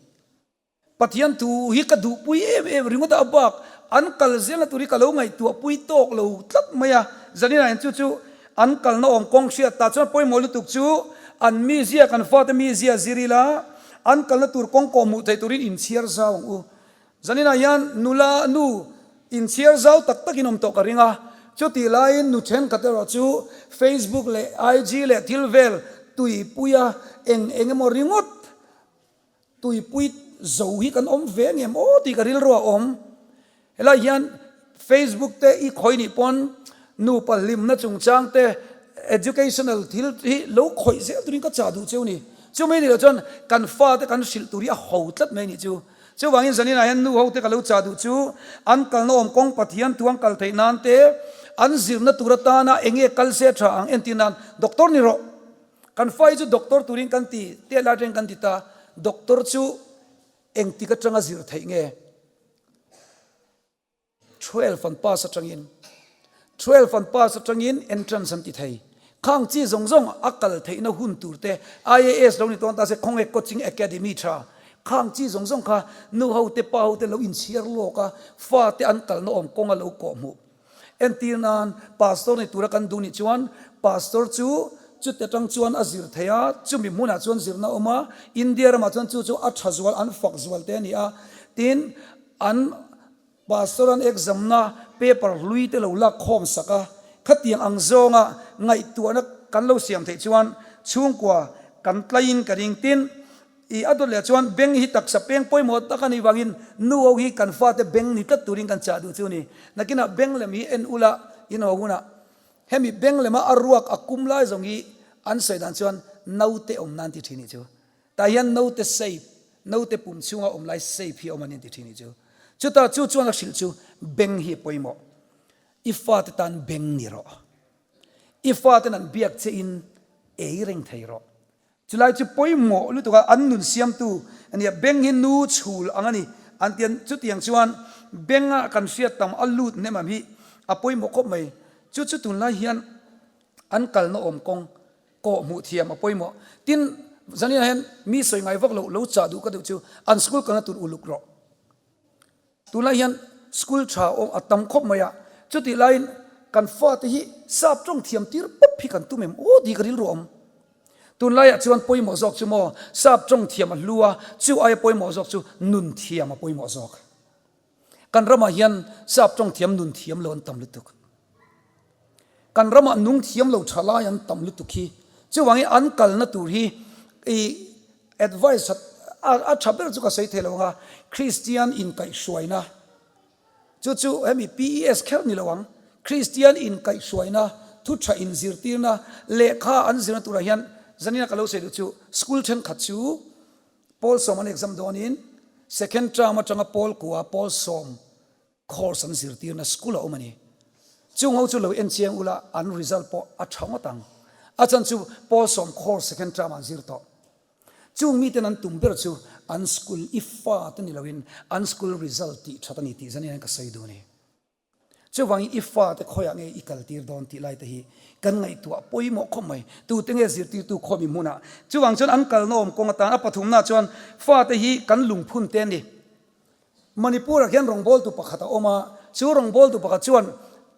Pathian thu hi ka duhpui em em ringawt a, a bak an kal zelna tur hi ka lo ngaihtuahpui tawk lo tlat mai a. Zaninah hian chu chu an kalna awm kawng hriat tah chuan pawimawh lutuk chu an mizia kan fate mizia zir ila an kalna tur kawng kawh hmuh theih turin inchhiar zau ang u. Zaninah hian nula nu inchhiar zau tak takin awm tawh ka ring a, chutih laiin nu thenkhat erawh chu Facebook leh IG leh thil vel tuipuia eng eng emaw ringawt Tuipui zo hi kan awm ve ngem aw tih ka rilru a awm. Helai hian Facebook te i khawih nih pawn nupa hlimna chungchang te educational thil hi lo khawih zel turin ka chah duh cheu ni. Chumi nih loh chuan kan fate kan hrilh tur hi a ho tlat mai nih chu. Chuvangin zaninah hian nu ho te ka lo chah duh chu an kalna awm kawng Pathian thu an kal theih nan te an zirna tur atana enge kal se tha ang entir nan doctor ni rawh. Kan fa hi chu doctor turin kan ti, teh lai atangin kan ti ta, doctor chu engtik atanga zir theih nge? 12 an pass atangin, 12 an pass atangin entrance an ti thei. Khang chi zawng zawng a kal theihna hun tur te, IAS lo ni tawn ta se khawnge coaching academy tha, khang chi zawng zawng kha nu ho te pa ho te lo inchhiar lawk a, fa te an kalna awm kawng a lo kawhhmuh. Entir nan, Pastor ni tura kan duh nih chuan Pastor chu chute atang chuan a zir thei a, chumi hmunah chuan zirna a awm a, India ramah chuan chu chu a tha zual, an fak zual te a ni a. Tin, an Pastor an exam na paper hlui te lo lak khawm sak a, khatiang ang zawnga ngaihtuahna kan lo siam theih chuan chhungkua kan tlaiin ka ring. Tin, I a dawt leh chuan beng hi taksa peng pawimawh tak a nih vangin nu ho hi kan fate beng ni tlat turin kan chah duh chu a ni. Nakinah beng lem hi en ula in haw hunah hemi beng lema a ruak a kum lai zawng hi an sawi dan chuan naute awm nan ti thin nih chu. Tah hian naute shape, naute pum chhunga awm lai shape hi a awm a ni an ti thin nih chu. Chutah chu chuan a hrilh chu beng hi a pawimawh. I fate tan beng ni rawh. I faten an biak che in ei reng thei rawh. Chulai chu pawimawh lutuk a, an nun siamtu a nia, beng hi nu chhul ang a ni an ti a, chutiang chuan benga kan hriat tam a lut hnem ang hi a pawimawh khawp mai. Chu chu tunlai hian an kalna awm kawng kawh hmuh thiam a pawimawh. Tin, zaninah hian mi sawi ngai vak loh lo chah duh ka deuh chu an school kalna tur uluk rawh. Tunlai hian school tha awm a tam khawp mai a, chutih laiin kan fate hi sap tawng thiam tir pawp hi kan tum em aw tih ka rilru a awm. Tunlaiah chuan pawimawh zawk chu maw sap tawng thiam a hlu a, chu aia pawimawh zawk chu nun thiam a pawimawh zawk. Kan ramah hian sap tawng thiam nun thiam lo an tam lutuk. Kan ramah nung thiam lo tha lai an tam lutuk hi. Chuvangin an kalna tur hi i advice a tha ber chu ka sawi thei lo ang a, Kristian inkaihhruaina chu chu hemi PES kher ni lo ang, Kristian inkaihhruaina thu tha inzirtirna lehkha an zirna turah hian zanina ka lo sawi duh chu school thenkhat chu pawl sawm an exam dawnin second term atanga pawl kua pawl sawm Course an zirtirna school a awm a ni. Chung ho chu lo en chiang ula an result pawh a tha ngawt ang. A chan chu pawl sawm course second term ah an zir tawh. Chung miten an tum ber chu an school i fa te ni loin an school result tih that a ni tih zanin hian ka sawi duh a ni. Chuvangin i fa te khawiah nge i kaltir dawn tih lai te hi kan ngaihtuah pawimawh khawp mai. Tute nge zirtirtu khawmi hmunah. Chuvang chuan an kalna awm kawng atan a pathumna chuan fate hi kan lungphun te a ni. Manipur-ah khian rawngbawltu pakhat a awm a, chu rawngbawltu pakhat chuan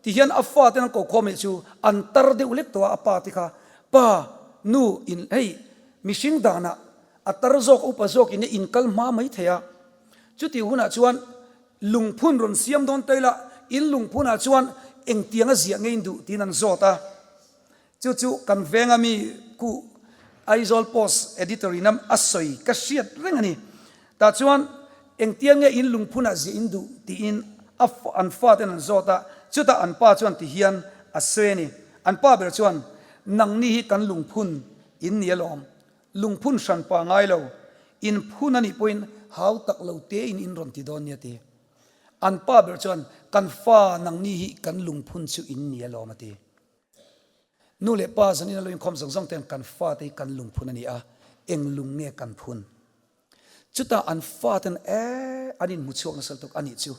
tihian a faten an kokhawm leh chu an tar deuh lek tawh a, a pa te kha, Pa, nu, in hei mihring danah a tar zawk, a upa zawk in in kal hma mai thei a, chutih hunah chuan lungphun rawn siam dawn ta ila, in lungphunah chuan engtiang a ziah ngei in duh tiin an zawt a. Chu chu kan venga mi ku Aizawl Post editor in a sawi ka hriat reng a ni. Tah chuan engtia nge in lungphunah ziah in duh tiin a an faten an zawt a, chutah an pa chuan ti hian a sawi a ni. An pa ber chuan, Nangni hi kan lungphun in ni alawm, lungphun hran pa ngai lo, in phun a nih pawhin hau tak lo tein in rawn ti dawn nia ti. An pa ber chuan, Kan fa nangni hi kan lungphun chu in ni alawm a ti. Nu leh pa zanin a lo inkhawm zawng zawng ten kan fate hi kan lungphun a ni a, eng lung nge kan phun? Chutah an faten e an inhmu chhuak nasa lutuk a nih chu.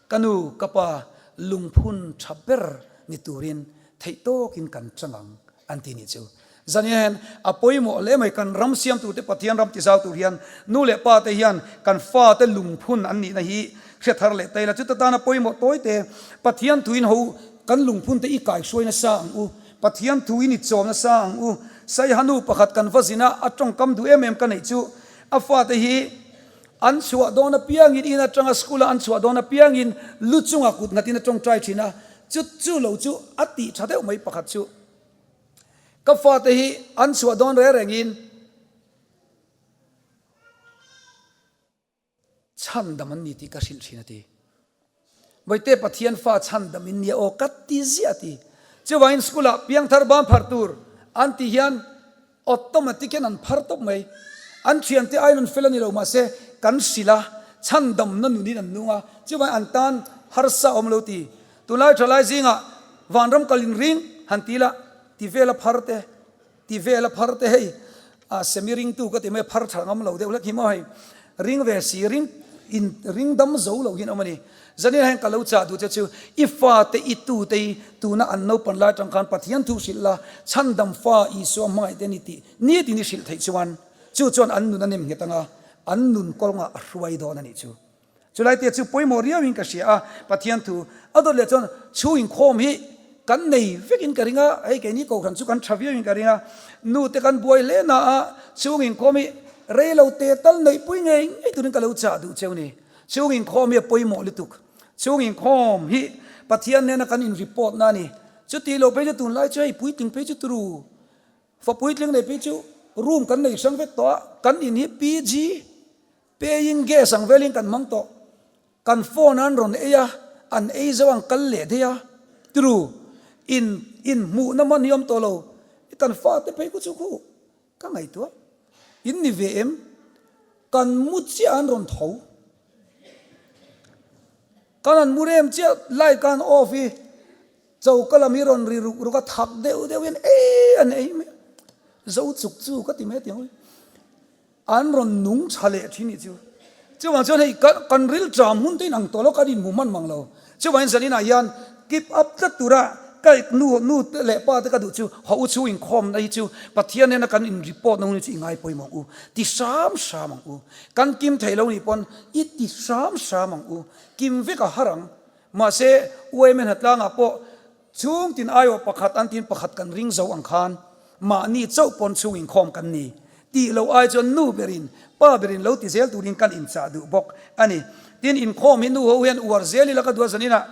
Ka nu, ka pa lungphun tha ber ni turin theih tawkin kan chang ang an ti nih chu. Zan hian a pawimawh hle mai, kan ram siam turte Pathian ram tizau tur hian nu leh pa te hian kan fate lungphun an nihna hi hre thar leh ta ila, chuta tana pawimawh tawi te Pathian thuin ho kan lungphun te i kaihruai nasa ang u, Pathian thuin i chawm nasa ang u. Saiha nu pakhat kan va zin a, a tawngkam duh em em ka neih chu a fate hi an chhuah dawn apiangin in atanga school a an chhuah dawn apiangin lu chungah kut nghatin a tawngtai thin a, chu chu lo chu a tih tha deuh mai pakhat chu. Ka fate hi an chhuah dawn reng rengin chhandam an ni tih ka hrilh thin a ti. Bawihte Pathian fa chhandam in nia aw ka ti ziah a ti. Chuvangin school ah piangthar ban phar tur an tih hian Automatic hian an phar tawp mai. An thiante aiin an fel a ni lo mahse kan hrilh a, chhandamna nunin an nung a, chuvangin an tan harsa a awm lo ti. Tunlai thalai zingah vanram kal inring han ti la, ti vela phar te, ti vela phar te hei a semi ringtu ka ti mai a, phar tha ngam lo deuh hlek hi maw hei. Ring ve si, ring in ring dam zo lo hian awm a ni. Zanin hian ka lo chah duh che chu i fate i tute hi tuna an naupan lai atang khan Pathian thu hrilh la, chhandam fa Isua hmangaih te ni tih nitin i hrilh theih chuan chu chuan an nun a nem nghet anga an nun kawngah a hruai dawn a nih chu. Chulai te chu pawimawh riauin ka hria a, Pathian thu a dawt leh chuan chhung inkhawm hi kan nei vekin ka ring a, hei keini kohhran chu kan tha viauin ka ring a, nu te kan buai hle na a, chhung inkhawm hi rei lo te tal neih pui ngei ngei turin ka lo chah duh cheu ni. Chhung inkhawm hi a pawimawh lutuk. Chhung inkhawm hi Pathian nena kan in report na a ni. Chuti lo phei chu tunlai chu hei puitling phei chu turu fa puitling nei phei chu room kan nei hrang vek tawh a, kan in hi PG Paying gas ang velin kan hmang tawh. Kan phone an rawn ei a, an ei zo ang kal leh daih a. Tru, in in hmuhna man hi awm tawh lo. Kan fate phei ku chu khu ka ngaihtuah. In ni ve em? Kan mu chiah an rawn tho. Kan han mu rem chiah light ka han off i choka lam hi rawn ri ruk ruk a, thak deuh deuhin ei an ei mai a. Zo chuk chu ka ti mai a ti ang. An rawn nung tha leh thin nih chu. Chuvang chuan hei kan ril ṭam hun te in ang tawh lo, kan inhmu hman mang lo. Chuvangin zaninah hian keep up tlat tura ka nu nu te leh pa te ka duh chu haw u chu inkhawmna hi chu Pathian nena kan in report na hun hi chu i ngai pawimawh ang u. Ti hram hram ang u. Kan kim thei lo nih pawn i ti hram hram ang u. Kim vek a har ang. Mahse UMN Hatlangah pawh Chhung tin aiawh pakhat an tin pakhat kan ring zo ang khan mahni chauh pawn chhung inkhawm kan ni tih loh ai chuan nu berin pa berin lo ti zel turin kan inchah duh bawk a ni. Tin inkhawm hi nu ho hian uar zel ila ka duh a zaninah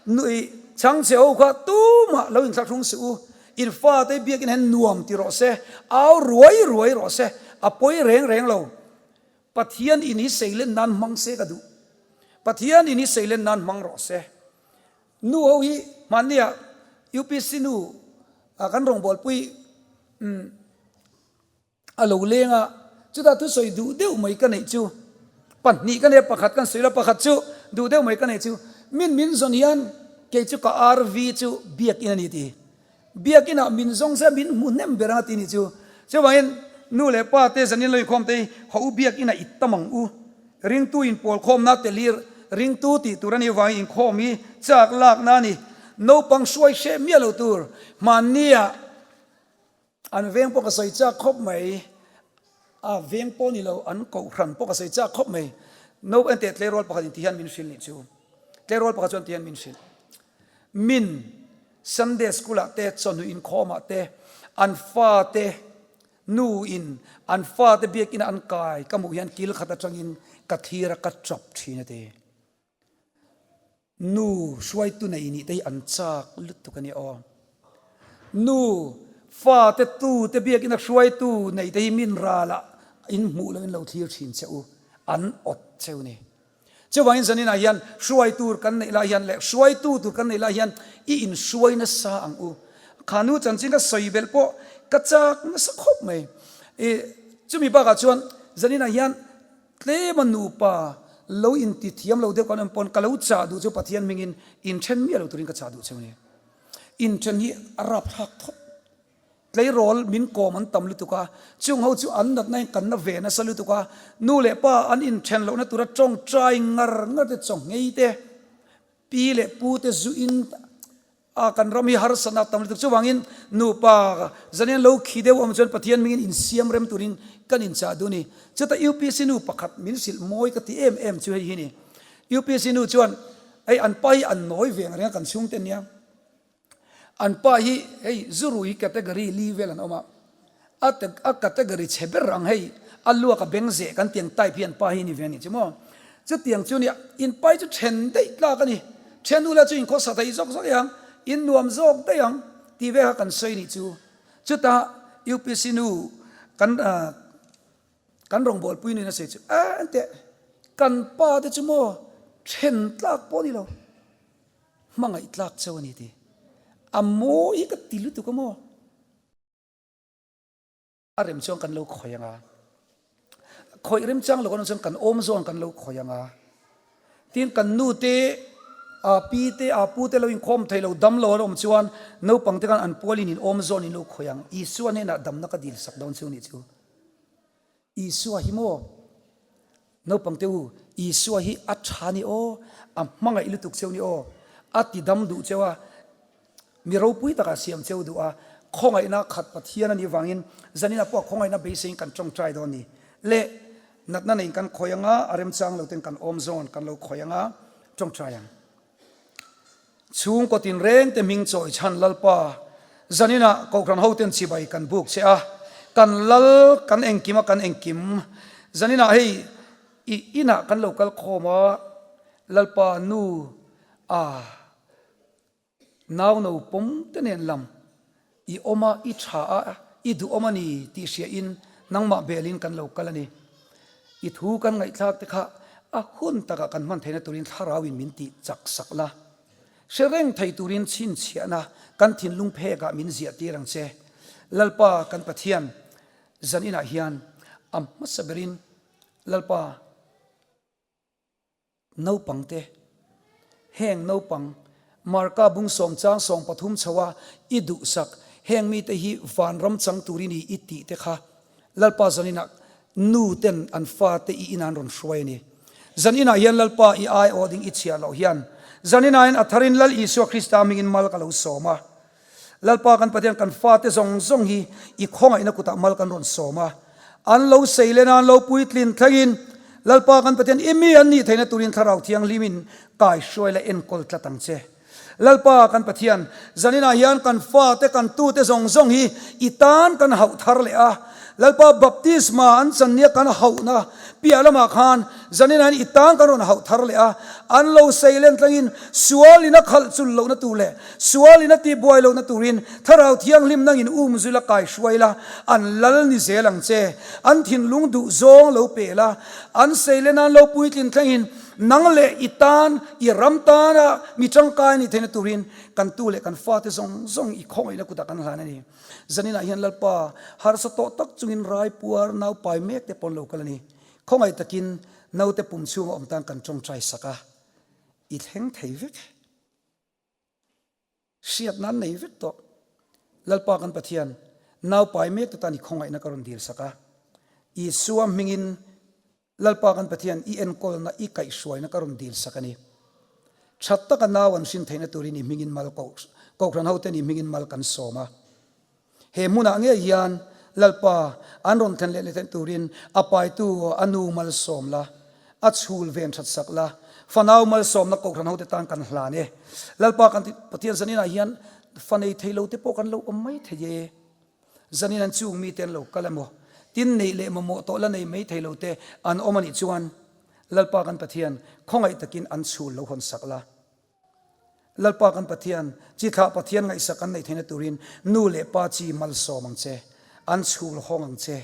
nui chhangchhe ho kha tumah lo inthlahrung suh u, in fate biakin hian nuam ti rawh se, au ruai ruai rawh se, a pawi reng reng lo. Pathian in hi seilen nan hmang se ka duh. Pathian in hi seilen nan hmang rawh se. Nu ho hi hmannia UPC nu kan rawngbawlpui a lo leng a, chutah thusawi duh deuh mai ka neih chu pahnih ka nei a, pakhat kan sawi lo, pakhat chu duh deuh mai ka neih chu min min zawn hian kei chu ka RV chu biakin a ni ti. Biakinah min zawng se min hmu hnem ber ang a ti nih chu. Chuvangin nu leh pa te zanin lo inkhawm te hi haw u biakinah i tam ang u. Ringtu inpawlkhawmna tel hi ringtu tih tur a nih avangin inkhawm hi chak lakna a ni. Naupang hruai hreh miah lo tur hmannia an veng pawh ka sawi chak khawp mai. A veng pawh ni lo an kohhran pawh ka sawi chak khawp mai. Naupang teh tleirawl pakhat in ti hian min hrilh nih chu. Tleirawl pakhat chuan ti hian min hrilh. Min Sunday school ah te chawhnu inkhawm ah te an fate nu in an fate biakinn ah an kai ka hmuh hian kil khat atangin ka thlir a ka chawp thin a ti. Nu hruaitu nei nih te hi an chak lutuk a nia aw. Nu fate tu te biakinn a hruaitu nei te hi min ral ah in hmuh loh in lo thlir thin che u an awt cheu ni. Chuvangin zaninah hian hruai tur kan neih lai hian leh hruaitu tur kan neih lai hian i inhruai nasa ang u. Kha nu chanchin ka sawi belh pawh ka chak nasa khawp mai. I chumi bakah chuan zaninah hian tlema nupa lo inti thiam lo deuh kan awm pawn ka lo chah duh chu Pathian hmingin inthen miah lo turin ka chah duh cheu ni. Inthen hi a rapthlak thawt. Tleirawl min kawm an tam lutuk a, chung ho chu an natna in kan na ve nasa lutuk a, nu leh pa an inthen lohna tura tawngtai ngar ngar te chaw nghei te, pi leh pu te zu in. A kan ram hi harsatna a tam lutuk. Chuvangin nupa zanian lo khi deuh awm chuan Pathian mingin insiam rem turin kan inchah duh a ni. Chutah UPC nu pakhat min hrilh mawi ka ti em em chu hei hi ni. UPC nu chuan hei an pa hi an nawi ve ang reng a kan chhungte nia. An pa hi hei zurui hi category li vel an awm a, a a category chhe ber ang hei a luak a beng zeh kan tiang type hi an pa hi a ni ve a ni chu maw. Chutiang chu nia in pa hi chu then daih tlak a ni, then ula chu in khawsa thei zawk zawk ang, in nuam zawk daih ang tih vel kha kan sawi nih chu. Chutah UPC nu kan kan rawngbawlpui nuin a sawi chu a enteh kan pa te chu maw then tlak pawh a ni lo. Hmangaih tlak cheu a ni ti. A mawi hi ka ti lutuk a maw? A rem chuan kan lo khawih ang a. Khawih rem chang lo kan awm chuan kan awm zawn kan lo khawih ang a. Tin kan nu te, a pi te, a pu te lo inkhawm thei lo, dam lo an awm chuan naupang te khan an pualin in awm zawn in lo khawih ang. Isua hnenah damna ka dil sak dawn chu ni chu. Isua hi maw? Naupangte u, Isua hi a tha ni aw, a hmangaih lutuk cheu ni aw, a ti dam duh cheu a, mi ropui takah siam cheu duh a, khawngaihna khat Pathian a nih vangin zaninah pawh a khawngaihna beiseiin kan tawngtai dawn ni. Le, natna neiin kan khawih anga, a remchang lo ten kan awm zawn kan lo khawih anga, tawngtai ang. Chhungkaw tinrengte hming chawi chhan Lalpa, zaninah Kohhran hoten chibai kan buk che a, kan lal kan engkim a kan engkim. Zaninah hei i inah kan lo kal khawm a, Lalpa nu a nau no pawm te nen lam i awm a, i tha a, i duhawm a ni tih hriain nangmah belin kan lo kal a ni. I thu kan ngaihthlak te kha a hun takah kan hman theihna turin thlarauin min tih chak sak la. Hre reng thei turin chhinchhiahna kan thinlung phekah min ziah tir ang che. Lalpa kan Pathian, zan inah hian a hmasa berin Lalpa, Naupangte, heng naupang, Marka bung sawmchang 13 chho a i duhsak, heng mite hi vanram chang tur i ni i tih te kha Lalpa zaninah nu ten an fate i in an rawn hruai a ni. Zaninah hian Lalpa i aiawh ding i chhiah loh hian zaninah hian a tharin Lal Isua Krista hmingin mal ka lo sawm a. Lalpa kan Pathian kan fate zawng zawng hi i khawngaihna kutah mal kan rawn sawm a, an lo sei len a, an lo puitlin thlengin Lalpa kan Pathian i mi an nih theihna turin Thlarau Thianghlimin kai hruai la enkawl tlat ang che. Lalpa kan Pathian, zaninah hian kan fate kan tute zawng zawng hi i tan kan hauh thar leh a, Lalpa baptisma an chan nia kan hauhna piah lamah khan zaninah hian i tan kan rawn hauh thar leh a, an lo sei len tlangin sualin a khalh chul lohna tur leh Sualin a tihbuai lohna turin Thlarau Thianghlim nangin um zui la kai hruai la, an lal ni zel ang che. An thinlung duh zawng lo pe la, an seile nan lo puitlin thlengin nang leh i tan, i ram tana mi tangkai ni theihna turin kan tu leh kan fate zawng zawng i khawngaihna kutah kan hlan a ni. Zaninah hian Lalpa, harsa tawh tak chungin raipuar naupai mek te pawn lo kal a ni. Khawngaih takin naute pum chhunga awm tan kan tawngtai sak a, i thleng thei vek. Hriat nan nei vek tawh. Lalpa kan Pathian, naupai mek te tan i khawngaihna ka rawn dil sak a. Isua hmingin Lalpa kan Pathian i enkawlna, i kaihhruaina ka rawn dil sak a ni. That taka nau an hrin theihna turin i hmingin mal Kohhran hoten i hmingin mal kan sawm a. He hmunah ngei hian Lalpa an rawn thlen leh leh theih turin a paitu a nu malsawm la, a chhul ven that sak la, fanau malsawmna kohhran hote tan kan hlan e. Lalpa kan Pathian zaninah hian fa nei thei lo te pawh kan lo awm mai thei e. Zanin an chung mite an lo kal emaw, tin neih leh mamawh tawh la nei mai thei lo te an awm anih chuan Lalpa kan Pathian khawngaih takin an chhul lo hawn sak la. Lalpa kan Pathian, chi thlah Pathian ngaihsak an neih theihna turin nu leh pa chi malsawm ang che, an chhul hawng ang che.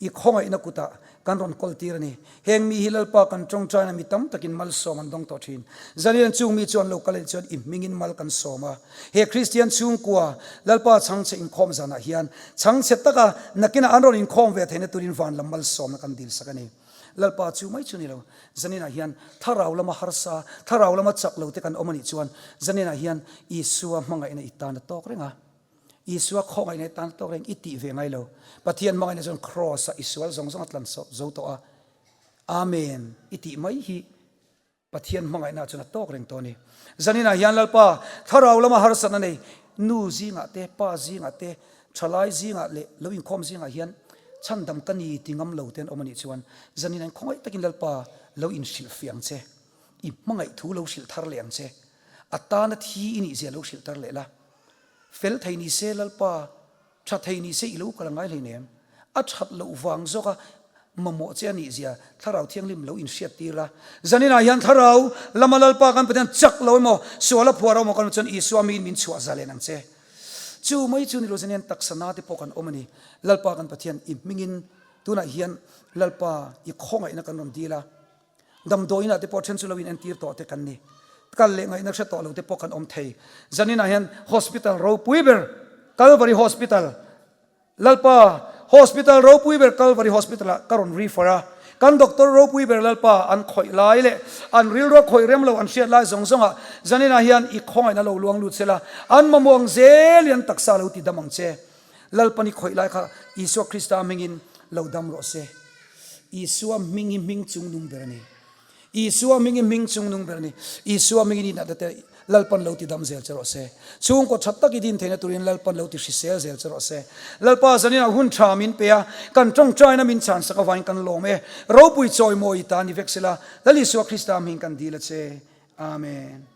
I khawngaihna kutah kan rawn kawl tir a ni. Heng mi hi Lalpa kan tawngtaina mi tam takin malsawm an dawng tawh thin. Zalian chung mi chu an lo kal anih chuan i hmingin mal kan sawm a. He Kristian chhungkua Lalpa chhangchhe inkhawm zanah hian chhangchhe taka nakinah an rawn inkhawm ve theihna turin van lam malsawmna kan dilsak a ni. Lalpa chu mai chu ni lo, zaninah hian thlarau lama harsa, thlarau lama chak lo te kan awm a nih chuan zaninah hian Isua hmangaihna i tan a tawk reng a, Isua khawngaihna i tan a tawk reng i tih ve ngai lo. Pathian hmangaihna chuan Kraws-ah i sual zawng zawng a tlan zo tawh a, Amen i tih mai hi. Pathian hmangaihna chuan a tawk reng tawh a ni. Zaninah hian Lalpa thlarau lama harsatna nei nu zingah te, pa zingah te, thalai zingah leh lo inkhawm zingah hian chhandam ka ni ti ngam lo te an awm a nih chuan zaninah in khawngaih takin Lalpa lo inhrilhfiah ang che, i hmangaih thu lo hrilh thar leh ang che, a tana thi i nihzia lo hrilh tar leh la. Fel thei ni se Lalpa Tha thei ni se i lo kal ngai hleinem. A that loh vang zawka mamawh che a nih zia Thlarau Thianghlim lo inhriat tir la. Zaninah hian Thlarau lama Lalpa kan Pathian chak lo emaw, sual a phuar emaw kan chuan Isua miin min chhuah zalen ang che. Chu mai chu ni lo zanin hian taksa na te pawh kan awm a ni. Lalpa kan Pathian i hmingin tunah hian Lalpa i khawngaihna kan rawn dil a. Damdawiinah te pawh then chu lo in entir tawh te kan ni. Kal leh ngaihna hre tawh lo te pawh kan awm thei. Zaninah hian Hospital ropui ber Calvary Hospital, Lalpa Hospital ropui ber Calvary Hospital ah ka rawn refer a. Kan doctor ropui ber Lalpa an khawih lai leh an rilrua khawih rem lo an hriat lai zawng zawngah zaninah hian i khawngaihna lo luang lut sela, an mamawh ang zel i an taksa lo ti dam ang che. Lalpan i khawih lai kha Isua Krista hmingin lo dam rawh se. Isua hming hi hming chungnung ber a ni. Isua hming hi hming chungnung ber a ni. Isua hmingin i natna te Lalpan lo ti dam zel che rawh se. Chhungkaw tha tak i din theihna turin Lalpan lo ti hrisel zel che rawh se. Lalpa zaninah hun tha min pe a, kan tawngtaina min chhansak avangin kan lawm e. Ropui chawimawi ta ni vek sela, Lal Isua Krista hming kan dil a che. Amen.